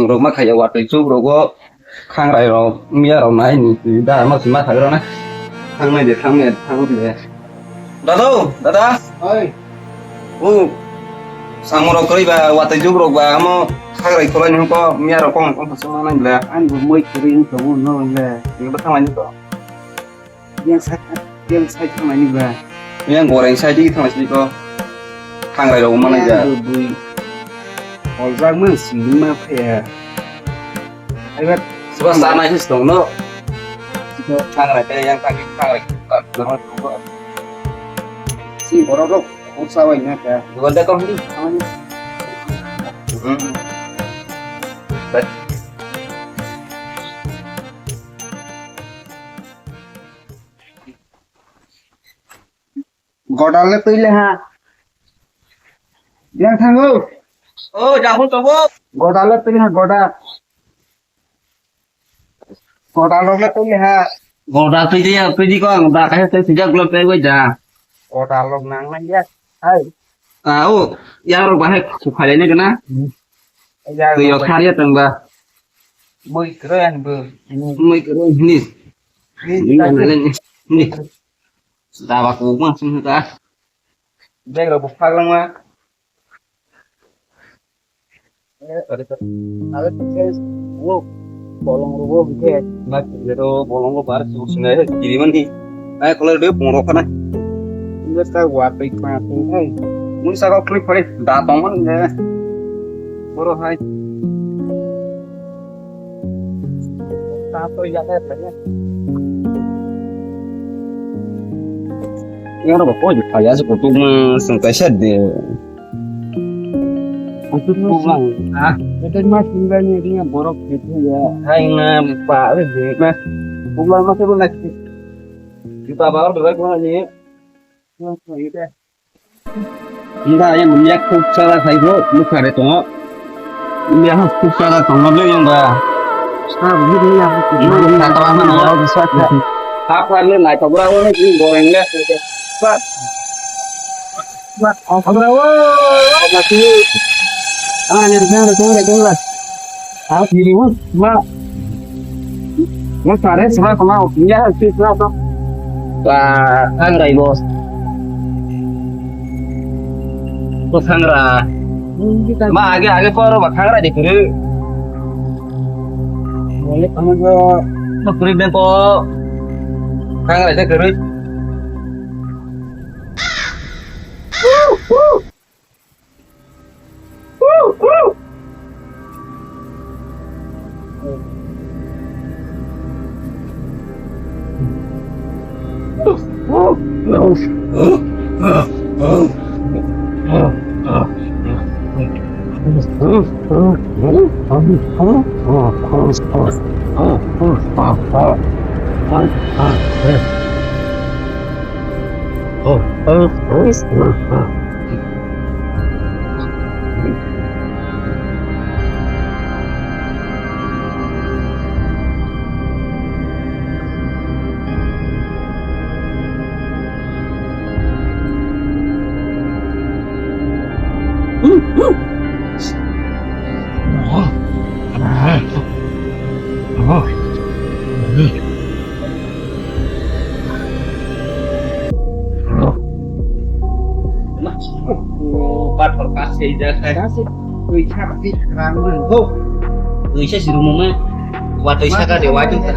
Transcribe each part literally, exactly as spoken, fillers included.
Rok ma khaiya watwi chuk rogo khangrai rok miya rok nai ni twi da ma sima thai rok na. Thang nai de, thang nai, thang de. Dado, dada. Oi. O. Samung rok kwrwi ba watwi chuk rok ba amo khangrai khulai ni ko miya rok kong kong sima nai le. Ani bo moi kwrwi wng tongo no le. Ni ba thang nai ni ko. Yang side, yang side thangnaini ba. Yang goreng side di thangnaini ko. Thangrai rok mana ja. Yang bui. Oljak man sini ma phaya. Aibar. Suba sana his dong no. Thangrai te yang thangrai thangrai. Si borok rok khorsa bai na ka. Dukan da kong di. Hmm. But Godal le twi le ha. Yang thango. O, Rahul, tongo. Godal le twi ha, godal. Godal le twi le ha. Godal twi dia, twi di kong, da kai twi sijak glop twi bai da. Godal lok nang nang ya. Hai. Ah, o, ya rok bahai khu phai le ne gana. Hmm. Ya twi rok yo khar ya tang ba. Moi kro an bo. Moi kro ni. Ni. Ni. Daba kubuk ma sing ta. Bag rok bo phak langma. Are to ke wo bolong ro bo ke. Ma ke ro bolong ro bar su sinai he kiri man hi. Ai kolor de pon ro khana. Inda ta wa pe kma tu hai. Mun sa ko kri phare da tong man ne. Boro hai. Ta to ya ka ya. Yang ro ko ju phaya su ko tu ma sung ta sha de. Aku tu pulang. Ah, itu mas tinggalnya dia borok gitu ya. Hai na pa de mas. Pulang mas tu lagi. Kita baru dah pulang ni. Inda yang mulia khub sara saibo mukhare tongo. Inda khub sara tongo le yang ba. Sa bini ya. Ini kata mana ya bisa. Apa ni naik kabur awal ni goreng le. Ba. Ba, kabur awal. Apa sih? Ah, ni dah dah dah dah. Ah, kiri mas, ma. Mo sare sra kama ya si sra to. Ba khangrai bo. Ko khangra. Ma age age poro ba khangrai de kuru. Bole kama go. Ko kuru be ko. Khangrai de kuru. Pathor kasijak hai. Kasik twi khap di rang nang go. Twi sa siru mama. Wa twi sa ka de wa jung ta.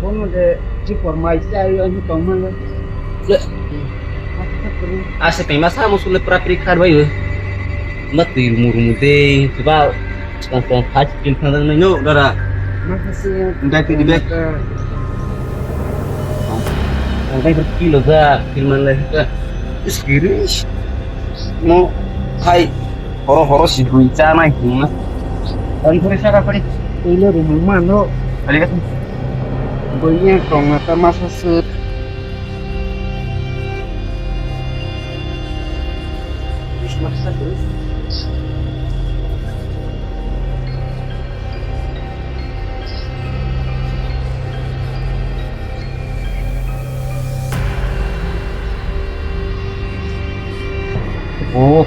Bono de chikor mai sa yo ni tong ma. Asa kaima sa musul le pra pri khar bai. Ma twi rumu rumu de ba. Tong tong phai pil thang nai no dara. Makasih. Dai pil bag. Ang dai pil lo da pil man le ka. Iskirish. Mo hai horo horo si dui cha nai huma. Ang kore sa ka pari. Pil lo rumu ma no. Ari ka. Boiya tong na ta masa sut. Oh.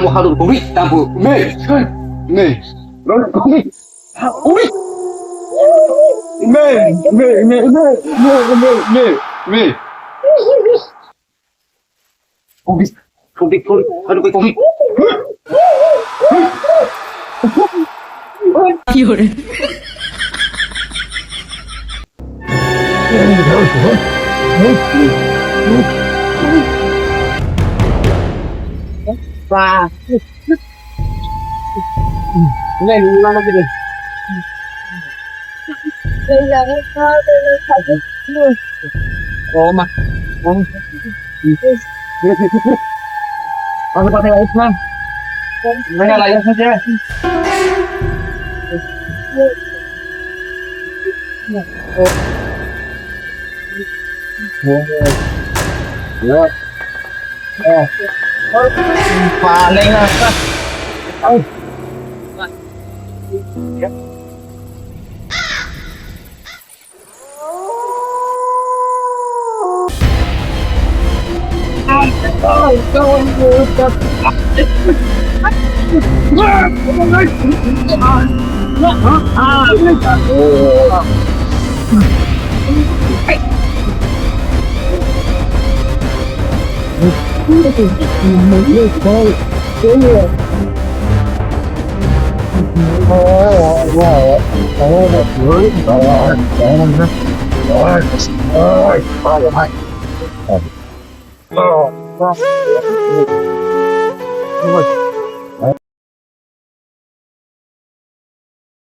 Tamo hadu kuri, tamo. Me. Me. Ron kuri. Ui. Me. Me. Me. Me. Me. Me. Me. Me. Kogi, kogi, kogi, aduh, kogi. Wah. Ini, ini mana gini? Oh, ma. Oh. Aku pakai air, ma. Mana air saja? Oh. Ya. Oh. Paling apa? Oh.